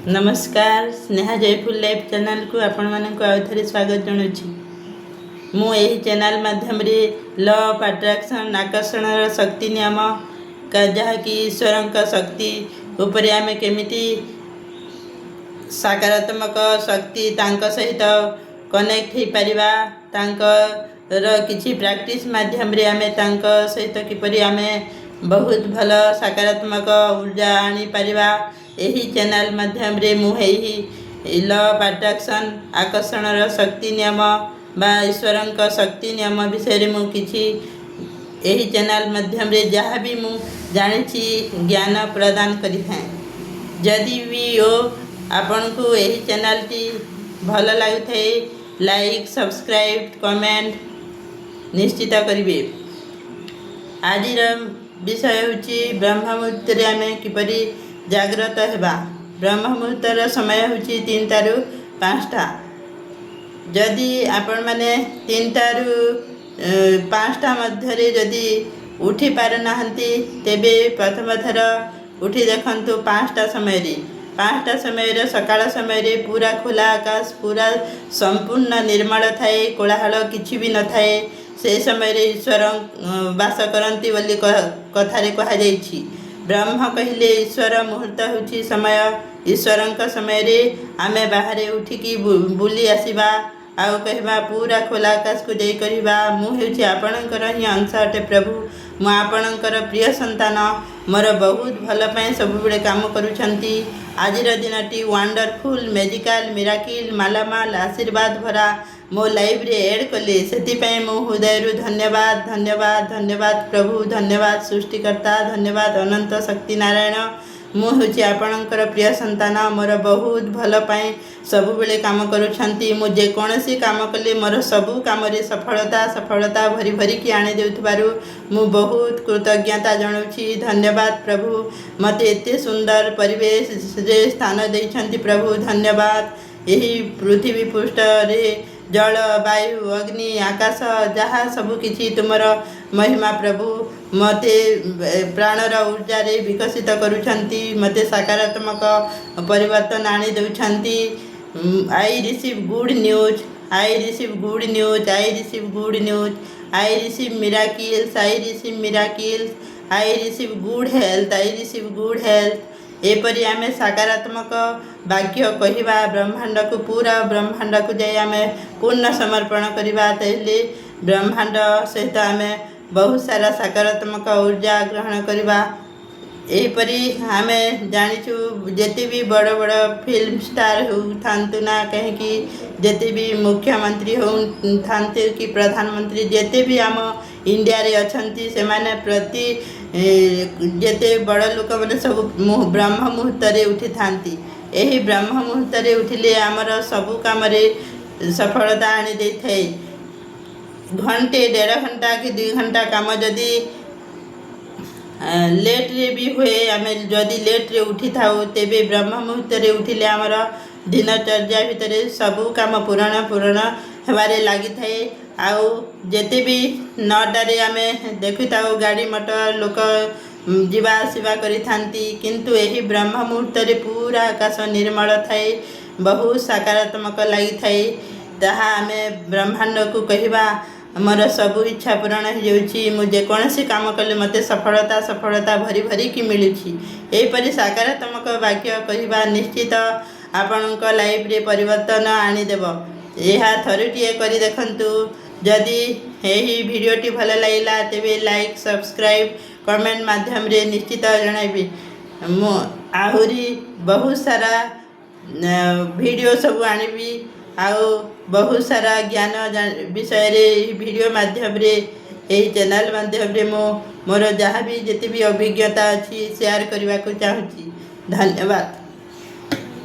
ନମସ୍କାର, ସ୍ନେହା ଜୟଫୁଲ ଲାଇଫ୍ ଚ୍ୟାନେଲକୁ ଆପଣମାନଙ୍କୁ ଆଉ ଥରେ ସ୍ୱାଗତ ଜଣାଉଛି। ମୁଁ ଏହି ଚ୍ୟାନେଲ ମାଧ୍ୟମରେ ଲ ଅଫ୍ ଆଟ୍ରାକ୍ସନ୍, ଆକର୍ଷଣର ଶକ୍ତି ନିୟମ, ଯାହାକି ଈଶ୍ୱରଙ୍କ ଶକ୍ତି ଉପରେ ଆମେ କେମିତି ସକାରାତ୍ମକ ଶକ୍ତି ତାଙ୍କ ସହିତ କନେକ୍ଟ ହେଇପାରିବା, ତାଙ୍କର କିଛି ପ୍ରାକ୍ଟିସ୍ ମାଧ୍ୟମରେ ଆମେ ତାଙ୍କ ସହିତ କିପରି ଆମେ ବହୁତ ଭଲ ସକାରାତ୍ମକ ଉର୍ଜା ଆଣିପାରିବା, ଏହି ଚ୍ୟାନେଲ ମାଧ୍ୟମରେ ମୁଁ ଏହି ଲ ଅଫ୍ ଆଟ୍ରାକ୍ସନ୍, ଆକର୍ଷଣର ଶକ୍ତି ନିୟମ ବା ଈଶ୍ୱରଙ୍କ ଶକ୍ତି ନିୟମ ବିଷୟରେ ମୁଁ କିଛି ଏହି ଚ୍ୟାନେଲ ମାଧ୍ୟମରେ ଯାହା ବି ମୁଁ ଜାଣିଛି, ଜ୍ଞାନ ପ୍ରଦାନ କରିଥାଏ। ଯଦି ବି ଓ ଆପଣଙ୍କୁ ଏହି ଚ୍ୟାନେଲଟି ଭଲ ଲାଗୁଥାଏ, ଲାଇକ୍, ସବସ୍କ୍ରାଇବ୍, କମେଣ୍ଟ ନିଶ୍ଚିତ କରିବେ। ଆଜିର ବିଷୟ ହେଉଛି, ବ୍ରହ୍ମ ମୁହୂର୍ତ୍ତରେ ଆମେ କିପରି ଜାଗ୍ରତ ହେବା। ବ୍ରହ୍ମ ମୁହୂର୍ତ୍ତର ସମୟ ହେଉଛି 3ଟାରୁ 5ଟା। ଯଦି ଆପଣମାନେ 3ଟାରୁ 5ଟା ମଧ୍ୟରେ ଯଦି ଉଠି ପାରୁନାହାନ୍ତି, ତେବେ ପ୍ରଥମ ଥର ଉଠି ଦେଖନ୍ତୁ 5ଟା ସମୟରେ। 5ଟା ସମୟରେ, ସକାଳ ସମୟରେ ପୁରା ଖୋଲା ଆକାଶ, ପୁରା ସମ୍ପୂର୍ଣ୍ଣ ନିର୍ମଳ ଥାଏ, କୋଳାହଳ କିଛି ବି ନଥାଏ। ସେ ସମୟରେ ଈଶ୍ୱର ବାସ କରନ୍ତି ବୋଲି କଥାରେ କୁହାଯାଇଛି। ବ୍ରହ୍ମ କହିଲେ ଈଶ୍ୱର, ମୁହୂର୍ତ୍ତ ହେଉଛି ସମୟ। ଈଶ୍ୱରଙ୍କ ସମୟରେ ଆମେ ବାହାରେ ଉଠିକି ବୁଲି ଆସିବା ଆଉ କହିବା, ପୁରା ଖୋଲା ଆକାଶକୁ ଯାଇ କହିବା, "ମୁଁ ହେଉଛି ଆପଣଙ୍କର ହିଁ ଅଂଶ ଅଟେ ପ୍ରଭୁ। ମୁଁ ଆପଣଙ୍କର ପ୍ରିୟ ସନ୍ତାନ। ମୋର ବହୁତ ଭଲ ପାଇଁ ସବୁବେଳେ କାମ କରୁଛନ୍ତି। ଆଜିର ଦିନଟି ୱାଣ୍ଡରଫୁଲ୍, ମେଜିକାଲ, ମିରାକିଲ୍, ମାଲାମାଲ, ଆଶୀର୍ବାଦ ଭରା ମୋ ଲାଇଫରେ ଏଡ଼୍ କଲେ, ସେଥିପାଇଁ ମୁଁ ହୃଦୟରୁ ଧନ୍ୟବାଦ, ଧନ୍ୟବାଦ, ଧନ୍ୟବାଦ ପ୍ରଭୁ। ଧନ୍ୟବାଦ ସୃଷ୍ଟିକର୍ତ୍ତା, ଧନ୍ୟବାଦ ଅନନ୍ତ ଶକ୍ତି ନାରାୟଣ। ମୁଁ ହେଉଛି ଆପଣଙ୍କର ପ୍ରିୟ ସନ୍ତାନ। ମୋର ବହୁତ ଭଲ ପାଇଁ ସବୁବେଳେ କାମ କରୁଛନ୍ତି। ମୁଁ ଯେକୌଣସି କାମ କଲେ ମୋର ସବୁ କାମରେ ସଫଳତା, ସଫଳତା ଭରି ଭରିକି ଆଣି ଦେଉଥିବାରୁ ମୁଁ ବହୁତ କୃତଜ୍ଞତା ଜଣାଉଛି। ଧନ୍ୟବାଦ ପ୍ରଭୁ। ମୋତେ ଏତେ ସୁନ୍ଦର ପରିବେଶରେ ସ୍ଥାନ ଦେଇଛନ୍ତି ପ୍ରଭୁ, ଧନ୍ୟବାଦ। ଏହି ପୃଥିବୀ ପୃଷ୍ଠରେ ଜଳ, ବାୟୁ, ଅଗ୍ନି, ଆକାଶ, ଯାହା ସବୁ କିଛି ତୁମର ମହିମା ପ୍ରଭୁ। ମୋତେ ପ୍ରାଣର ଉର୍ଜାରେ ବିକଶିତ କରୁଛନ୍ତି, ମୋତେ ସକାରାତ୍ମକ ପରିବର୍ତ୍ତନ ଆଣି ଦେଉଛନ୍ତି। I receive good news, I receive good news, I receive good news. I receive miracles, I receive miracles. I receive good health, I receive good health." ଏପରି ଆମେ ସକାରାତ୍ମକ ବାକ୍ୟ କହିବା ବ୍ରହ୍ମାଣ୍ଡକୁ, ପୁରା ବ୍ରହ୍ମାଣ୍ଡକୁ ଯାଇ ଆମେ ପୂର୍ଣ୍ଣ ସମର୍ପଣ କରିବା, ତାହେଲେ ବ୍ରହ୍ମାଣ୍ଡ ସହିତ ଆମେ ବହୁତ ସାରା ସକାରାତ୍ମକ ଉର୍ଜା ଗ୍ରହଣ କରିବା। ଏହିପରି ଆମେ ଜାଣିଛୁ, ଯେତେ ବି ବଡ଼ ବଡ଼ ଫିଲ୍ମ ଷ୍ଟାର ହେଉଥାନ୍ତୁ ନା କାହିଁକି, ଯେତେ ବି ମୁଖ୍ୟମନ୍ତ୍ରୀ ହେଉଥାନ୍ତୁ କି ପ୍ରଧାନମନ୍ତ୍ରୀ, ଯେତେ ବି ଆମ ଇଣ୍ଡିଆରେ ଅଛନ୍ତି, ସେମାନେ ପ୍ରତି ଯେତେ ବଡ଼ ଲୋକମାନେ ସବୁ ବ୍ରହ୍ମ ମୁହୂର୍ତ୍ତରେ ଉଠିଥାନ୍ତି। ଏହି ବ୍ରହ୍ମ ମୁହୂର୍ତ୍ତରେ ଉଠିଲେ ଆମର ସବୁ କାମରେ ସଫଳତା ଆଣି ଦେଇଥାଏ। ଘଣ୍ଟେ, ଦେଢ଼ ଘଣ୍ଟା କି 2 ଘଣ୍ଟା କାମ ଯଦି ଲେଟ୍ରେ ବି ହୁଏ, ଆମେ ଯଦି ଲେଟ୍ରେ ଉଠିଥାଉ, ତେବେ ବ୍ରହ୍ମ ମୁହୂର୍ତ୍ତରେ ଉଠିଲେ ଆମର ଦିନଚର୍ଯ୍ୟା ଭିତରେ ସବୁ କାମ ପୂରଣ ପୂରଣ ହେବାରେ ଲାଗିଥାଏ। ଆଉ ଯେତେ ବି 9ଟାରେ ଆମେ ଦେଖୁଥାଉ, ଗାଡ଼ି ମଟର, ଲୋକ ଯିବା ଆସିବା କରିଥାନ୍ତି, କିନ୍ତୁ ଏହି ବ୍ରହ୍ମ ମୁହୂର୍ତ୍ତରେ ପୁରା ଆକାଶ ନିର୍ମଳ ଥାଏ, ବହୁତ ସକାରାତ୍ମକ ଲାଗିଥାଏ। ତାହା ଆମେ ବ୍ରହ୍ମାଣ୍ଡକୁ କହିବା, ମୋର ସବୁ ଇଚ୍ଛା ପୂରଣ ହେଇଯାଉଛି। ମୁଁ ଯେକୌଣସି କାମ କଲେ ମୋତେ ସଫଳତା, ସଫଳତା ଭରି ଭରିକି ମିଳୁଛି। ଏହିପରି ସକାରାତ୍ମକ ବାକ୍ୟ କହିବା ନିଶ୍ଚିତ ଆପଣଙ୍କ ଲାଇଫରେ ପରିବର୍ତ୍ତନ ଆଣିଦେବ। ଏହା ଥରୁଟିଏ କରି ଦେଖନ୍ତୁ। ଯଦି ଏହି ଭିଡ଼ିଓଟି ଭଲ ଲାଗିଲା, ତେବେ ଲାଇକ୍, ସବସ୍କ୍ରାଇବ୍, କମେଣ୍ଟ ମାଧ୍ୟମରେ ନିଶ୍ଚିତ ଜଣାଇବେ। ମୁଁ ଆହୁରି ବହୁତ ସାରା ଭିଡ଼ିଓ ସବୁ ଆଣିବି ଆଉ ବହୁତ ସାରା ଜ୍ଞାନ ବିଷୟରେ ଏହି ଭିଡ଼ିଓ ମାଧ୍ୟମରେ, ଏହି ଚ୍ୟାନେଲ୍ ମାଧ୍ୟମରେ ମୁଁ ମୋର ଯାହା ବି ଯେତେ ବି ଅଭିଜ୍ଞତା ଅଛି, ସେୟାର କରିବାକୁ ଚାହୁଁଛି। ଧନ୍ୟବାଦ।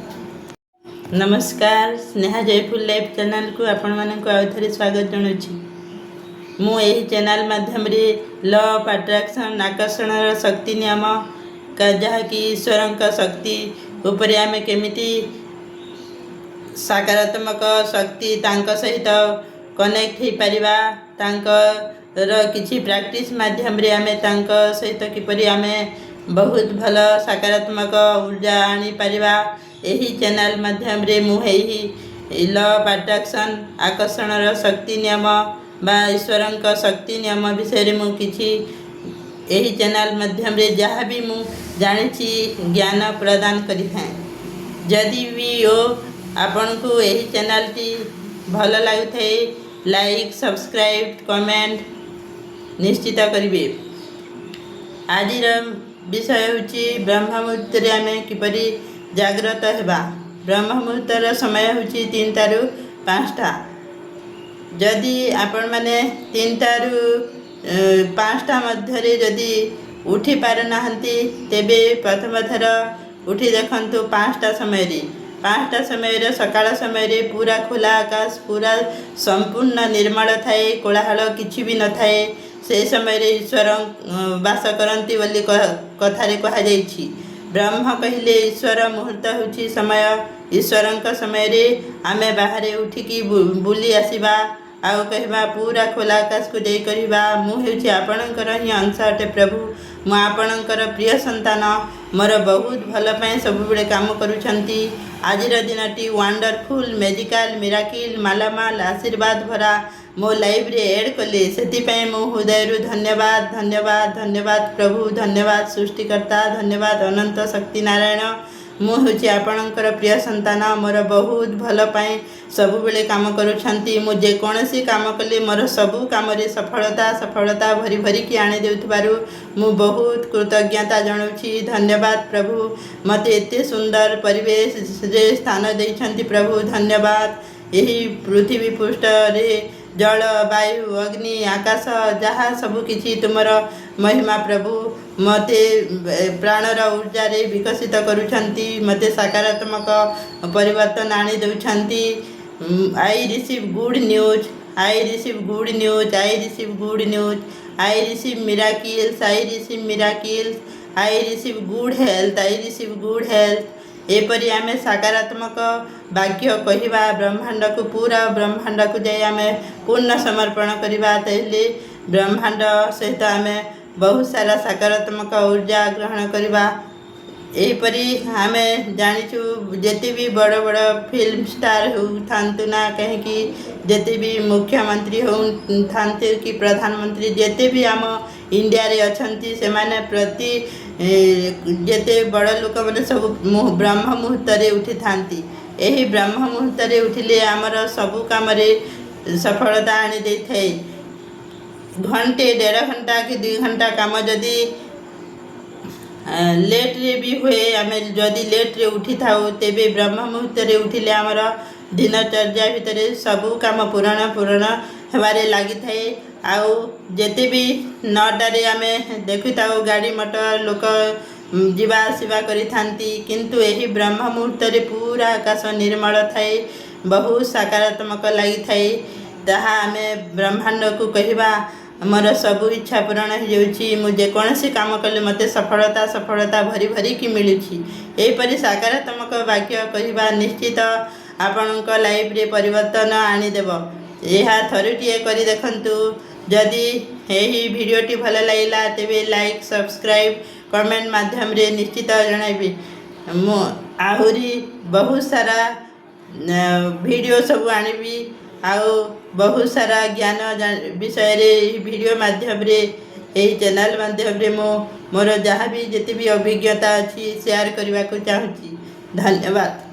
ନମସ୍କାର, ସ୍ନେହା ଜୟଫୁଲ ଲାଇଫ୍ ଚ୍ୟାନେଲକୁ ଆପଣମାନଙ୍କୁ ଆଉ ଥରେ ସ୍ୱାଗତ ଜଣାଉଛି। ମୁଁ ଏହି ଚ୍ୟାନେଲ ମାଧ୍ୟମରେ ଲ ଅଫ୍ ଆଟ୍ରାକ୍ସନ୍, ଆକର୍ଷଣର ଶକ୍ତି ନିୟମ, ଯାହାକି ଈଶ୍ୱରଙ୍କ ଶକ୍ତି ଉପରେ ଆମେ କେମିତି ସକାରାତ୍ମକ ଶକ୍ତି ତାଙ୍କ ସହିତ କନେକ୍ଟ ହେଇପାରିବା, ତାଙ୍କର କିଛି ପ୍ରାକ୍ଟିସ୍ ମାଧ୍ୟମରେ ଆମେ ତାଙ୍କ ସହିତ କିପରି ଆମେ ବହୁତ ଭଲ ସକାରାତ୍ମକ ଉର୍ଜା ଆଣିପାରିବା। ଏହି ଚ୍ୟାନେଲ୍ ମାଧ୍ୟମରେ ମୁଁ ଏହି ଲ ଅଫ୍ ଆଟ୍ରାକ୍ସନ୍, ଆକର୍ଷଣର ଶକ୍ତି ନିୟମ ବା ଈଶ୍ୱରଙ୍କ ଶକ୍ତି ନିୟମ ବିଷୟରେ ମୁଁ କିଛି ଏହି ଚ୍ୟାନେଲ୍ ମାଧ୍ୟମରେ ଯାହା ବି ମୁଁ ଜାଣିଛି, ଜ୍ଞାନ ପ୍ରଦାନ କରିଥାଏ। ଯଦି ବି ଓ ଆପଣଙ୍କୁ ଏହି ଚ୍ୟାନେଲ୍ଟି ଭଲ ଲାଗୁଥାଏ, ଲାଇକ୍, ସବସ୍କ୍ରାଇବ୍, କମେଣ୍ଟ ନିଶ୍ଚିତ କରିବେ। ଆଜିର ବିଷୟ ହେଉଛି, ବ୍ରହ୍ମ ମୁହୂର୍ତ୍ତରେ ଆମେ କିପରି ଜାଗ୍ରତ ହେବା। ବ୍ରହ୍ମ ମୁହୂର୍ତ୍ତର ସମୟ ହେଉଛି 3ଟାରୁ 5ଟା। ଯଦି ଆପଣମାନେ 3ଟାରୁ 5ଟା ମଧ୍ୟରେ ଯଦି ଉଠି ପାରୁନାହାନ୍ତି, ତେବେ ପ୍ରଥମ ଥର ଉଠି ଦେଖନ୍ତୁ 5ଟା ସମୟରେ। 5ଟା ସମୟରେ, ସକାଳ ସମୟରେ ପୁରା ଖୋଲା ଆକାଶ, ପୁରା ସମ୍ପୂର୍ଣ୍ଣ ନିର୍ମଳ ଥାଏ, କୋଳାହଳ କିଛି ବି ନଥାଏ। ସେ ସମୟରେ ଈଶ୍ୱର ବାସ କରନ୍ତି ବୋଲି କଥାରେ କୁହାଯାଇଛି। ବ୍ରହ୍ମ କହିଲେ ଈଶ୍ୱର, ମୁହୂର୍ତ୍ତ ହେଉଛି ସମୟ। ଈଶ୍ୱରଙ୍କ ସମୟରେ ଆମେ ବାହାରେ ଉଠିକି ବୁଲି ଆସିବା ଆଉ କହିବା, ପୁରା ଖୋଲା ଆକାଶକୁ ଯାଇ କହିବା, "ମୁଁ ହେଉଛି ଆପଣଙ୍କର ହିଁ ଅଂଶ ଅଟେ ପ୍ରଭୁ। ମୁଁ ଆପଣଙ୍କର ପ୍ରିୟ ସନ୍ତାନ। ମୋର ବହୁତ ଭଲ ପାଇଁ ସବୁବେଳେ କାମ କରୁଛନ୍ତି। ଆଜିର ଦିନଟି ୱାଣ୍ଡରଫୁଲ୍, ମେଜିକାଲ, ମିରାକିଲ୍, ମାଲାମାଲ, ଆଶୀର୍ବାଦ ଭରା ମୋ ଲାଇଫରେ ଏଡ଼୍ କଲେ, ସେଥିପାଇଁ ମୁଁ ହୃଦୟରୁ ଧନ୍ୟବାଦ, ଧନ୍ୟବାଦ, ଧନ୍ୟବାଦ ପ୍ରଭୁ, ଧନ୍ୟବାଦ ସୃଷ୍ଟିକର୍ତ୍ତା, ଧନ୍ୟବାଦ ଅନନ୍ତ ଶକ୍ତି ନାରାୟଣ। ମୁଁ ହେଉଛି ଆପଣଙ୍କର ପ୍ରିୟ ସନ୍ତାନ। ମୋର ବହୁତ ଭଲ ପାଇଁ ସବୁବେଳେ କାମ କରୁଛନ୍ତି। ମୁଁ ଯେକୌଣସି କାମ କଲେ ମୋର ସବୁ କାମରେ ସଫଳତା, ସଫଳତା ଭରି ଭରିକି ଆଣି ଦେଉଥିବାରୁ ମୁଁ ବହୁତ କୃତଜ୍ଞତା ଜଣାଉଛି। ଧନ୍ୟବାଦ ପ୍ରଭୁ। ମୋତେ ଏତେ ସୁନ୍ଦର ପରିବେଶରେ ସ୍ଥାନ ଦେଇଛନ୍ତି ପ୍ରଭୁ, ଧନ୍ୟବାଦ। ଏହି ପୃଥିବୀ ପୃଷ୍ଠରେ ଜଳ, ବାୟୁ, ଅଗ୍ନି, ଆକାଶ, ଯାହା ସବୁ କିଛି ତୁମର ମହିମା ପ୍ରଭୁ। ମୋତେ ପ୍ରାଣର ଉର୍ଜାରେ ବିକଶିତ କରୁଛନ୍ତି, ମୋତେ ସକାରାତ୍ମକ ପରିବର୍ତ୍ତନ ଆଣି ଦେଉଛନ୍ତି। I receive good news, I receive good news, I receive good news, I receive miracles, I receive miracles, I receive good health, I receive good health." ଏପରି ଆମେ ସକାରାତ୍ମକ ବାକ୍ୟ କହିବା ବ୍ରହ୍ମାଣ୍ଡକୁ, ପୁରା ବ୍ରହ୍ମାଣ୍ଡକୁ ଯାଇ ଆମେ ପୂର୍ଣ୍ଣ ସମର୍ପଣ କରିବା, ତାହେଲେ ବ୍ରହ୍ମାଣ୍ଡ ସହିତ ଆମେ ବହୁତ ସାରା ସକାରାତ୍ମକ ଉର୍ଜା ଗ୍ରହଣ କରିବା। ଏହିପରି ଆମେ ଜାଣିଛୁ, ଯେତେ ବି ବଡ଼ ବଡ଼ ଫିଲ୍ମ ଷ୍ଟାର ହେଉଥାନ୍ତୁ ନା କାହିଁକି, ଯେତେ ବି ମୁଖ୍ୟମନ୍ତ୍ରୀ ହେଉଥାନ୍ତୁ କି ପ୍ରଧାନମନ୍ତ୍ରୀ, ଯେତେ ବି ଆମ ଇଣ୍ଡିଆରେ ଅଛନ୍ତି, ସେମାନେ ପ୍ରତି ଯେତେ ବଡ଼ ଲୋକମାନେ ସବୁ ବ୍ରହ୍ମ ମୁହୂର୍ତ୍ତରେ ଉଠିଥାନ୍ତି। ଏହି ବ୍ରହ୍ମ ମୁହୂର୍ତ୍ତରେ ଉଠିଲେ ଆମର ସବୁ କାମରେ ସଫଳତା ଆଣି ଦେଇଥାଏ। ଘଣ୍ଟେ, ଦେଢ଼ ଘଣ୍ଟା କି 2 ଘଣ୍ଟା କାମ ଯଦି ଲେଟ୍ରେ ବି ହୁଏ, ଆମେ ଯଦି ଲେଟ୍ରେ ଉଠିଥାଉ, ତେବେ ବ୍ରହ୍ମ ମୁହୂର୍ତ୍ତରେ ଉଠିଲେ ଆମର ଦିନଚର୍ଯ୍ୟା ଭିତରେ ସବୁ କାମ ପୂରଣ ପୂରଣ ହେବାରେ ଲାଗିଥାଏ। ଆଉ ଯେତେ ବି 9ଟାରେ ଆମେ ଦେଖୁଥାଉ, ଗାଡ଼ି ମଟର, ଲୋକ ଯିବା ଆସିବା କରିଥାନ୍ତି, କିନ୍ତୁ ଏହି ବ୍ରହ୍ମ ମୁହୂର୍ତ୍ତରେ ପୁରା ଆକାଶ ନିର୍ମଳ ଥାଏ, ବହୁତ ସକାରାତ୍ମକ ଲାଗିଥାଏ। ତାହା ଆମେ ବ୍ରହ୍ମାଣ୍ଡକୁ କହିବା, ମୋର ସବୁ ଇଚ୍ଛା ପୂରଣ ହେଇଯାଉଛି। ମୁଁ ଯେକୌଣସି କାମ କଲେ ମୋତେ ସଫଳତା, ସଫଳତା ଭରି ଭରିକି ମିଳୁଛି। ଏହିପରି ସକାରାତ୍ମକ ବାକ୍ୟ କହିବା ନିଶ୍ଚିତ ଆପଣଙ୍କ ଲାଇଫରେ ପରିବର୍ତ୍ତନ ଆଣିଦେବ। ଏହା ଥରୁଟିଏ କରି ଦେଖନ୍ତୁ। ଯଦି ଏହି ଭିଡ଼ିଓଟି ଭଲ ଲାଗିଲା, ତେବେ ଲାଇକ୍, ସବସ୍କ୍ରାଇବ୍, କମେଣ୍ଟ ମାଧ୍ୟମରେ ନିଶ୍ଚିତ ଜଣାଇବେ। ମୁଁ ଆହୁରି ବହୁତ ସାରା ଭିଡ଼ିଓ ସବୁ ଆଣିବି ଆଉ ବହୁତ ସାରା ଜ୍ଞାନ ବିଷୟରେ ଏହି ଭିଡ଼ିଓ ମାଧ୍ୟମରେ, ଏହି ଚ୍ୟାନେଲ୍ ମାଧ୍ୟମରେ ମୁଁ ମୋର ଯାହା ବି ଯେତେ ବି ଅଭିଜ୍ଞତା ଅଛି, ସେୟାର କରିବାକୁ ଚାହୁଁଛି। ଧନ୍ୟବାଦ।